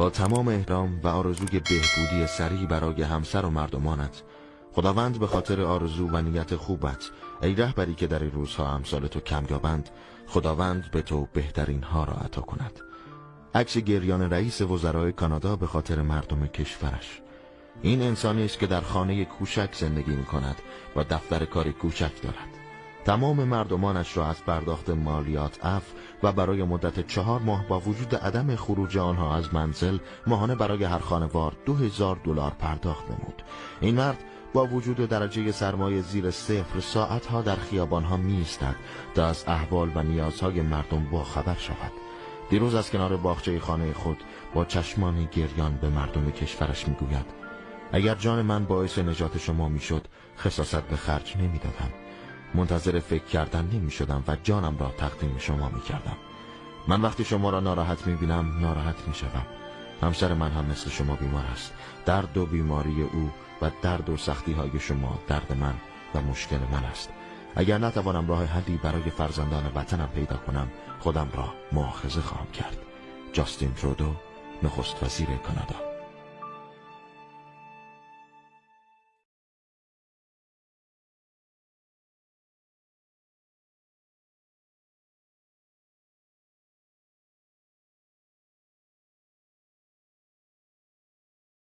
با تمام احترام و آرزوی بهبودی سریع برای همسر و مردمانت، خداوند به خاطر آرزو و نیت خوبت، ای رهبری که در این روزها امثال تو کمیابند، خداوند به تو بهترین ها را عطا کند. عکس گریان رئیس وزرای کانادا به خاطر مردم کشورش. این انسانی است که در خانه کوچک زندگی می کند و دفتر کاری کوچک دارد. تمام مردمانش را از پرداخت مالیات عفو و برای مدت 4 ماه با وجود عدم خروج آنها از منزل ماهانه برای هر خانوار $2000 پرداخت نمود. این مرد با وجود درجه سرمای زیر 0 ساعتها در خیابانها می ایستد تا از احوال و نیازهای مردم با خبر شود. دیروز از کنار باغچه خانه خود با چشمان گریان به مردم کشورش می گوید: اگر جان من باعث نجات شما می شد، خساست به خرج نمی دادم. منتظر فکر کردن نمی شدم و جانم را تقدیم شما می کردم. من وقتی شما را ناراحت می بینم ناراحت می شوم. همسر من هم مثل شما بیمار است. درد و بیماری او و درد و سختی های شما درد من و مشکل من است. اگر نتوانم راه حلی برای فرزندان وطنم پیدا کنم، خودم را مؤاخذه خواهم کرد. جاستین ترودو، نخست وزیر کانادا.